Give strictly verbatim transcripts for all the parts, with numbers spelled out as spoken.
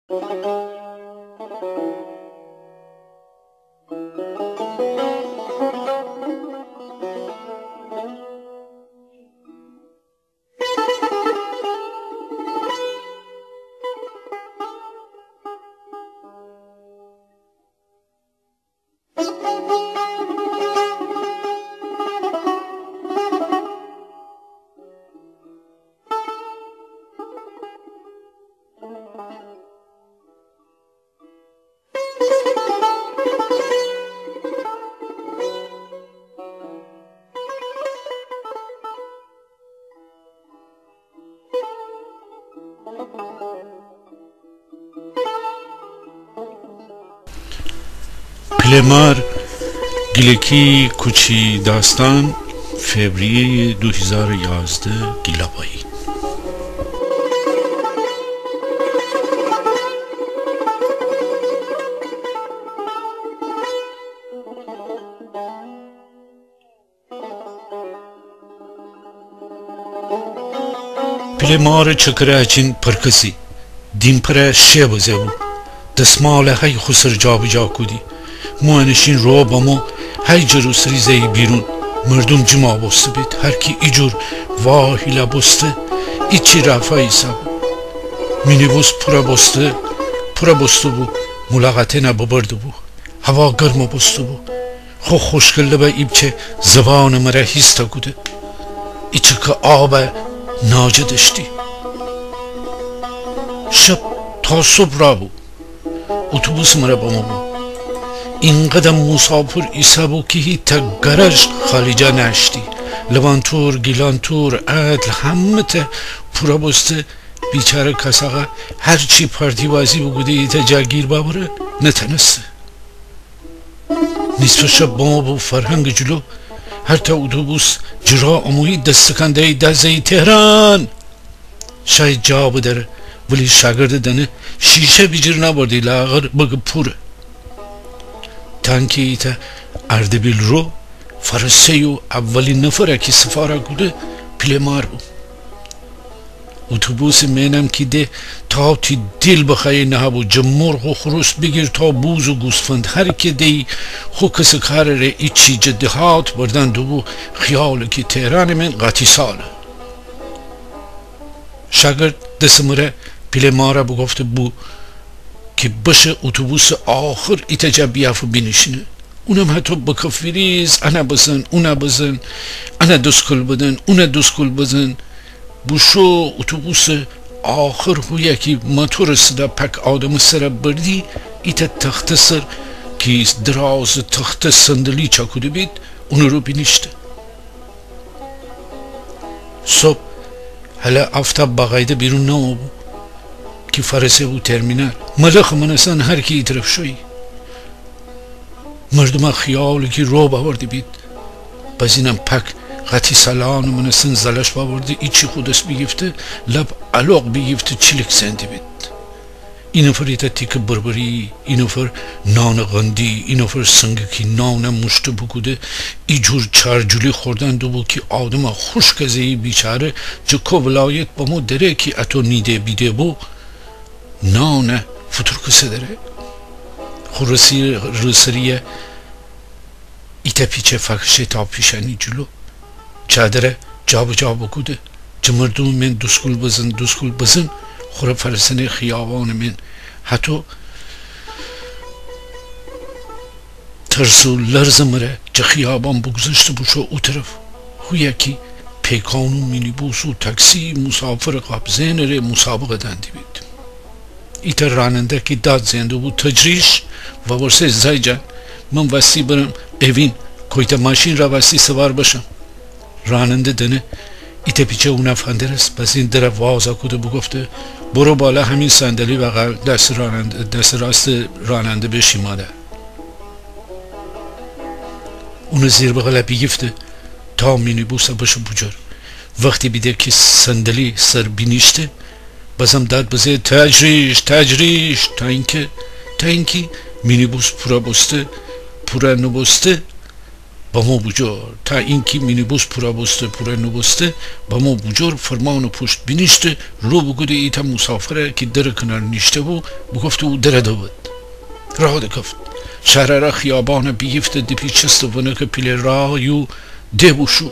پیله مار، گیلکی کوچی داستان، فوریه‌ی دو هیزار و یازده، گیلابایی. پیله مارٚ چکره اچین پرکسی، دیمپره شی بزه بو. دسماله هی خو سر جابجا کودی. مو انشین رو بمو، هی جه روسری زه‌یی بیرون. مردوم جما بوسته بید، هر کی ایجور واهیله بوسته، ایچی رافا ایسا بو. مینی‌بوس پورا بوسته، پورا بوسته بو، ملاقاتینه ببرده بو. هوا گرمه بوسته بو. خو خوشکٚ لبه ایپچه زبانٚ مره هیسته کوده. ایچکه آبه ناجه دشتی. شب تا صبح را بو. اتوبوسٚ مره بمو بو. اینقدر موسافر ایسه بو کی هیته گاراژ خالی جا نأشتی. لبان‌تور، گیلان‌تور، عدل، همه‌ته پورا بوسته. بیچاره کاس آقا هرچی پارتی‌بازی بوکوده ایته جا گیر بأوره، نتأنسته. نیصفٚ شب بمو بو فرهنگٚ جلو، هر تا اتوبوس جه را امویی دس تکان ده‌یی داد زه‌یی تهران! شاید جا بدأره، ولی شاگردٚ دنه شیشه بیجیر نأبردی لااقل بگه پوره. تانکی ایته اردبیل رو، فرسه‌یو اولی نفره کی سفاره کوده پیله مار بو. اتوبوسٚ مئنم کی ده تا تی دیل بخوأیی نهه‌بو، جه مرغ و خروس بیگیر تا بوز و گوسفند، هر کی ده‌یی خو کس‌وکارٚ ره ایچی جه دهات بردن دوبو، خیاله کی تهرانٚ مئن قاطی ساله. شاگرد دسٚ مره پیله ماره بوگفته بو کی بشه اتوبوسٚ آخر ایته جا بیافه بینیشینه. اونم هتو بکف‌ویریز، انه بزن، اونه بزن، انه دوسکول بدن، اونه دوسکول بزن. بوشو اتوبوسٚ آخر، هویه کی موتورٚ صدا پک آدمٚ سره بردی، ایته تخته سر کی درازٚ تخته صندلی چاکوده بید، اونٚ رو بینیشته. صبح هله آفتاب باقاعده بیرون نامو بو کی فرسه بو ترمینال. ملخٚ مانستن هر کی ای طرف شویی. مردومه خیاله کی رو بأورده بید. بازینم پک قاطی سالانٚ مانستن زلش بأورده، ایچی خو دس بیگیفته، لب الوق بیگیفته چیلیک زنده بید. ای نفر ایته تیکه بربری، ای نفر نانٚ قندی، ای نفر سنگکی نانه موشته بوکوده، ایجور چارجولی خوردن دوبو کی آدمه خوشکه زه‌یی بیچاره جه کو ولایت بمو دره کی اتو نیده بیده بو، نانه فوتورکسه دره. خو رسی، روسریه ایته پیچه فکشه تا پیشانی جلو. چادره جابجا بوکوده. جه مردومٚ مئن دوسکول بزن، دوسکول بزن، خوره فرسنه خیابانٚ مئن. هتو ترس و لرزٚ مره جه خیابان بوگذشته بوشو او طرف. هویه کی پیکان و مینی‌بوس و تاکسی موسافرٚ قاب زئنٚ ره موسابقه دأندی بید. ایتأ راننده کی داد زئن دوبو تجریش، وورسه: زای جان، من وستی برم اوین، کویتأ ماشین را وستی سوار بشم؟ راننده دنه ایتأ پیچه اونه فندرست، بزین دره وازا کوده بوگفته: برو بالا، همین صندلی بغل، دست راننده، دست راست راننده بشی مادر. اونه زیر بغله بیگیفته تا مینی‌بوسه بشه بوجور. وختی بیده کی صندلی سر بینیشته، بازم داد بزه: تجریش، تجریش، تا اینکه، تا اینکی مینی‌بوس پورا بوسته، پورا نوبوسته، بمو بوجور، تا اینکی مینی‌بوس پورا بوسته پورا نوبوسته، بمو بوجور فرمانٚ پوشت بینیشته، رو بوکوده ایتأ موسافره کی درٚ کنار نیشته‌بو، بوگفته او دره دود. راه دکفت. شهرأرا خیابانه بیگیفته، دپیچسته ونکٚ پیله راه یو ده بوشو.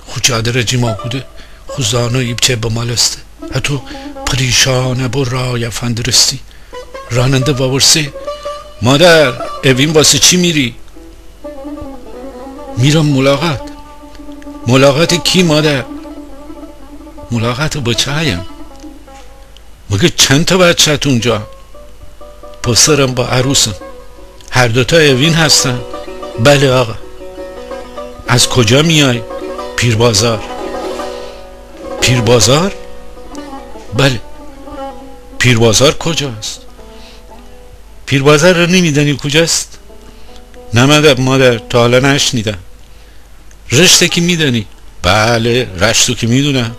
خو چادرَ جیما کوده، خو زانو ایپچه بمالسته. هتو پریشانَ بو رایَ فندرستی. راننده واورسه: مادر، اوین واسه چی میری؟ میرم ملاقات. ملاقات کی مادر؟ ملاقات بچه‌هایم. مگه چند تا بچه‌ت اونجا؟ پسرم با عروسم. هر دوتا اوین هستن؟ بله آقا. از کجا میای؟ پیربازار. پیربازار؟ بله. پیربازار کجاست؟ پیربازار رو نمی‌دانی کجاست؟ نه مادر، مادر، تا حالا نشنیدم. رشته که می‌دانی؟ بله، رشتو که می‌دونم.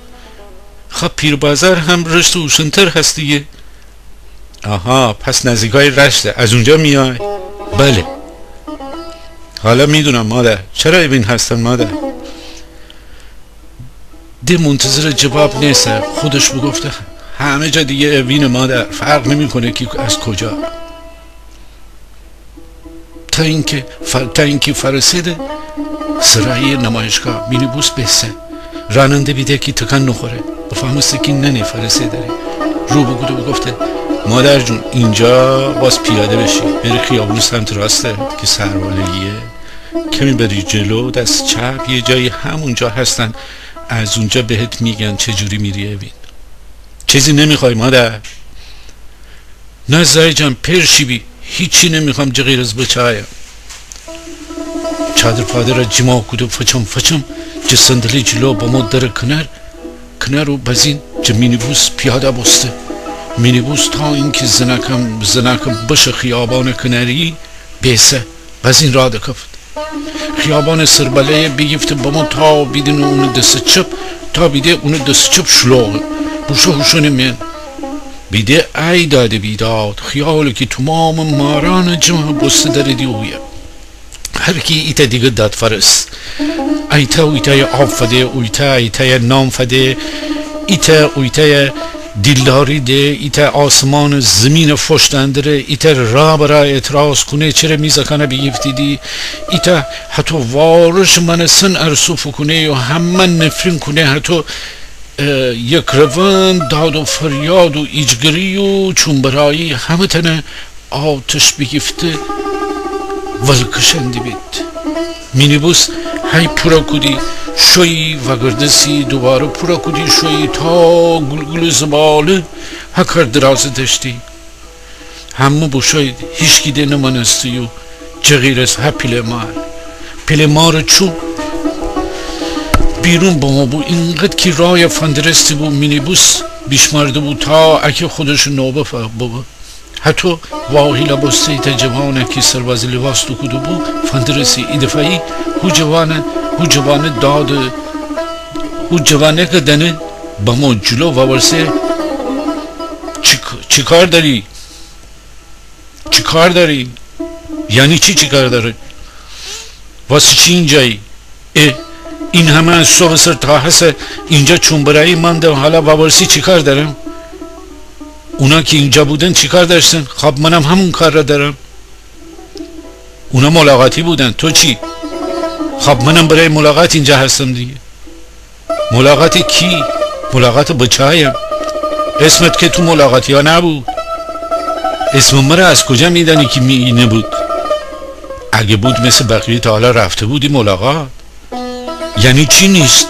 خب پیربازار هم رشت اوشن‌تر هست دیگه. آها، پس نزدیکای رشته. از اونجا میای؟ بله. حالا می‌دونم مادر. چرا اوین هستن مادر؟ ده منتظر جواب نیسه، خودش بوگفته: همه جا دیگه اوینه مادر، فرق نمی‌کنه کی از کجا. تا اینکه ف-، تا اینکه فرسه‌ده سرای نمایشگاه، مینی‌بوس بیسه. راننده بیده کی تکان نخوره، بفهمسته کی ننه فرسه‌دره. رو بوکوده بوگفته: مادر جون، اینجا باس پیاده بشی، بری خیابون سمت راسته کی سرواله‌ایه. کمی بری جلو، دست چپ، یه جایی همونجا هستن، از اونجا بهت می‌گن چجوری میری اوین. چیزی نمی‌خوای مادر؟ نه زای جان، پیر شی بی، هیچی نمی‌خوام جه غیر از بچه‌هایم. چادر پادرَ جیما کوده فچم فچم جه صندلی جلو بمو درٚ کنار، کنار و بزین جه مینی‌بوس پیاده بوسته. مینی‌بوس تا اینکه زنکم زنکم بشه خیابانٚ کناری بیسه. بزین راه دکفت. خیابانٚ سرباله‌یه بیگیفته بمو تا بیدینه اونٚ دستٚ چپ، تا بیده اونٚ دستٚ چپ شلوغه. بوشو هوشونٚ من. بیده ای داد بیداد، خیاله کی تومامٚ مارانٚ جمعَ بوسته دریدی اویه. هر کی ایتأ دیگه داد فرس. ایتأ اویتأیه آب فده، اویتأ ایتأیه نان فده، ایتأ اویتأیه دیلداری ده، ایتأ آسمانٚ زیمینَ فوش دندره، ایتأ راه برا اعتراض کونه، چره می زاکانَ بیگیفتیدی، ایتأ هتو وارشٚ مأنستن ارسو فوکونه و همه نفرین کونه، هتو، اه، یک روند داد و فریاد و ایجگری و چونبرایی همه‌تأنه آتش بیگیفته ولکشندی بید. مینی‌بوس هی پورَ کودی، شویی وأگردستی، دوواره پورَ کودی، شویی تا گول‌گولٚ زباله هکار درازَ دأشتی. همه بوشویید، هیچکی ده نمأنستی و جه غیر از ها پیله مار. پیله مارٚ چوم بیرون بمو بو، اینقدر کی رایَ فندرستی بو، مینی‌بوس بیشمرده بو تا اکه خودشٚ نوبه فقط ببه. هتو واهیلَ بوسته ایتأ جوانَ کی سربازی لیباس دوکوده بو، فندرسی. ایدفعه‌یی هو جوانَ، هو جوانَ داد، هو جوانکَ دأنه بمو جلو وأورسه: چی ک-، چی کار داری؟ چی کار داری؟ یعنی چی چی کار داری؟ واسه چی اینجایی؟ اه، این همه از صبحٚ سر تا هسه اینجا چونبرایی مأندم، حالا وأورسی چی کار دارم؟ اونا کی اینجا بودن چی کار داشتن؟ خب منم همون کار را دارم. اونا ملاقاتی بودن، تو چی؟ خب منم برای ملاقات اینجا هستم دیگه. ملاقات کی؟ ملاقات بچه‌هایم. اسمت که تو ملاقاتیا نبود. اسم مره از کجا می‌دانی که می نبود؟ اگه بود مثل بقیه تا حالا رفته بودی ملاقات. یعنی چی نیست؟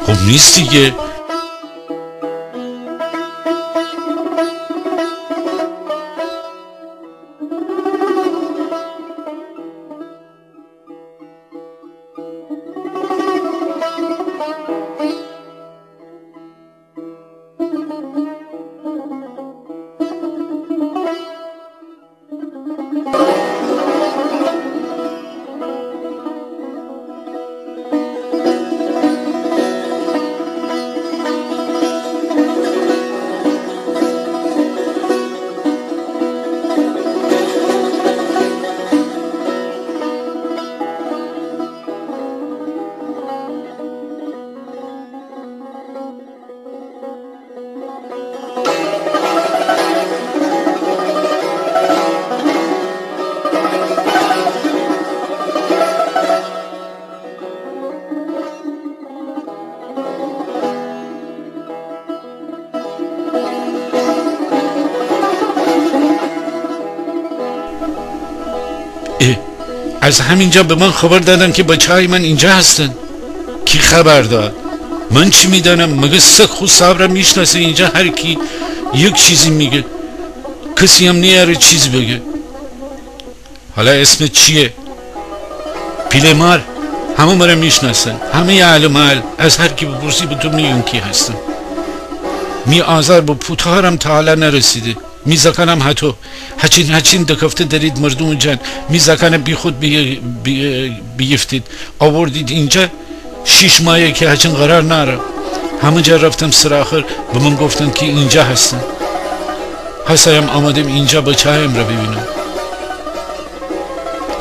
خب نیست دیگه. اه، از همینجا به من خبر دادن که بچه‌های من اینجا هستن. کی خبر داد؟ من چی می‌دانم؟ مگه سگ خو صاحب را می‌شناسه؟ اینجا هر کی یک چیزی میگه، کسی هم نیاره چیزی بگه. حالا اسمت چیه؟ پیله مار. همه مره می‌شناسن، همهٔ اهل محل، از هر کی بپرسی به تو می‌گن کی هستم. می آزار به پوتارم تا حالا نرسیده. می زاکانم هتو. هچین هچین دکفته درید مردوم جان. می زاکانه بیخود بی-، بی-، بیگیفتید. آوردید اینجا. شیش ماهه که هچین قرار نارم. همه جا رفتم سر آخر به من گفتن که اینجا هستن. هسایم آمدم اینجا بچه‌هایم را ببینم.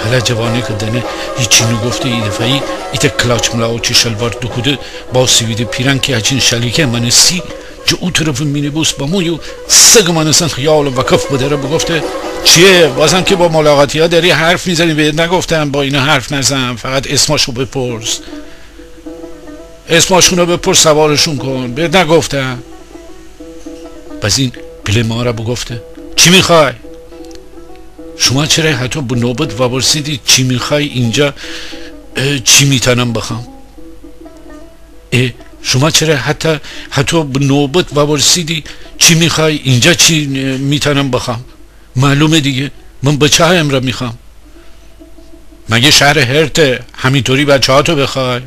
هلا جوانه که دنه هیچی نگفته، ای دفعه‌ای ایتا کلاچ ملاچی شلوار دوکوده با سیویده پیرن که هچین شلیکه مانستی، جه او طرف مینی‌بوس بمویو سگ مانستن خیال وکف بدره بگفته: چیه؟ بازم که با ملاقاتیا داری حرف می‌زنی؟ بهت نگفتم با اینا حرف نزن، فقط اسماشو بپرس. اسماشونو بپرس، سوارشون کن. بهت نگفتم؟ بزین پیله ماره بگفته: چی می‌خوای؟ شما چره هتو به نوبت وابرسیدی چی می‌خوای اینجا، اه، چی می‌تانم بخوام؟ اه، شما چره هتا هتو به نوبت وابرسیدی چی می‌خوای اینجا چی، اه، می‌تانم بخوام؟ معلومه دیگه، من بچه‌هایم را می‌خوام. مگه شهر هرته همینطوری بچه‌هاتو بخوای؟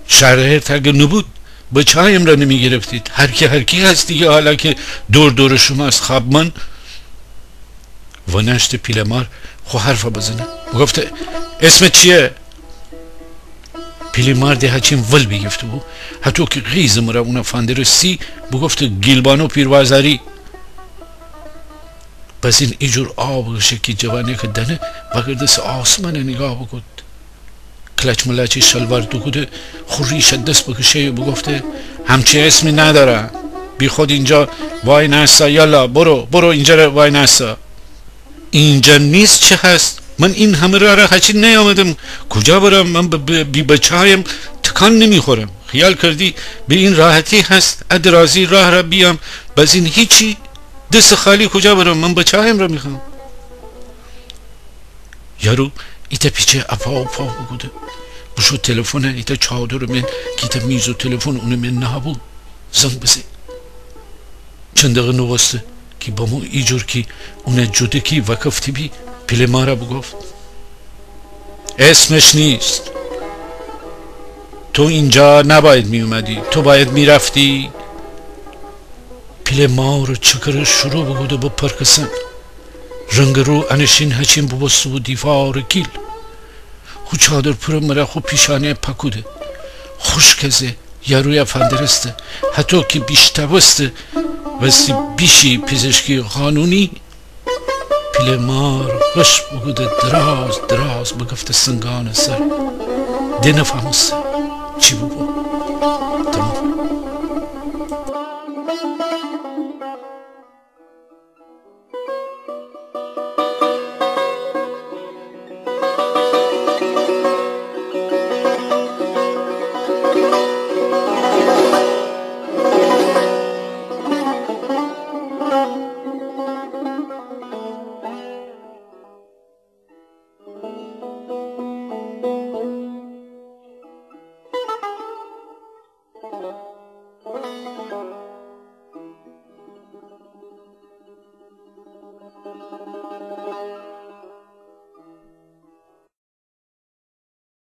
شهر هرت اگه نبود، بچه‌هایم را نمی‌گرفتید. هر کی هر کی هست دیگه، حالا که دور دور شماست. خب من و نشته پیله مار خو حرفه بزنه. بگفته: اسمت چیه؟ پیله مار ده هچین ول بیگیفته بو. هتو که غیظ مره اونه فندرستی، بگفته: گیلبانو پیروازاری. بزین ایجور آب بکشه که جوانه که دنه وگردسه آسمانه نیگاه بکود. کلاچ ملاچی شلوار دوکوده خو ریشه دس بکشه و بگفته: همچین اسمی ندارم. بیخود اینجا وای نسا، یالا برو، برو اینجا را وای نسا. اینجا نیست چه هست؟ من این همه راه را هچین نیامدم. کجا برم؟ من ب-، ب-، بی بچه‌هایم تکان نمی‌خورم. خیال کردی به این راحتی هست؟ ا درازی راه را بیام، بزین هیچی؟ دس خالی کجا برم؟ من بچه‌هایم را می‌خوام. یارو ایتا پیچه اپا و پا بوکوده. بوشو تلفنه، ایتا چادر من، کی ایتا میز و تلفن اونه من نهابو، زنگ بزه. چند دقه نوبسته کی بمو ایجور کی اونه جوده کی وکفتی بی، پیله ماره بگفت: اسمش نیست. تو اینجا نباید می‌اومدی. تو باید می‌رفتی. پیله مار چکره شروع بوکوده به پرکسن. رنگ رو انه شین هچین بوبوسته بو دیوار گیل. خو چادر پوره مره خو پیشانه پاکوده. خوشکه زه یارویه فندرسته. هتو کی بیشتاوسته وستی بیشی پزشکی قانونی، پیله مار غش بوکوده دراز دراز بگفته سنگانه سر. ده نفهمسته چی بوبو. تمام.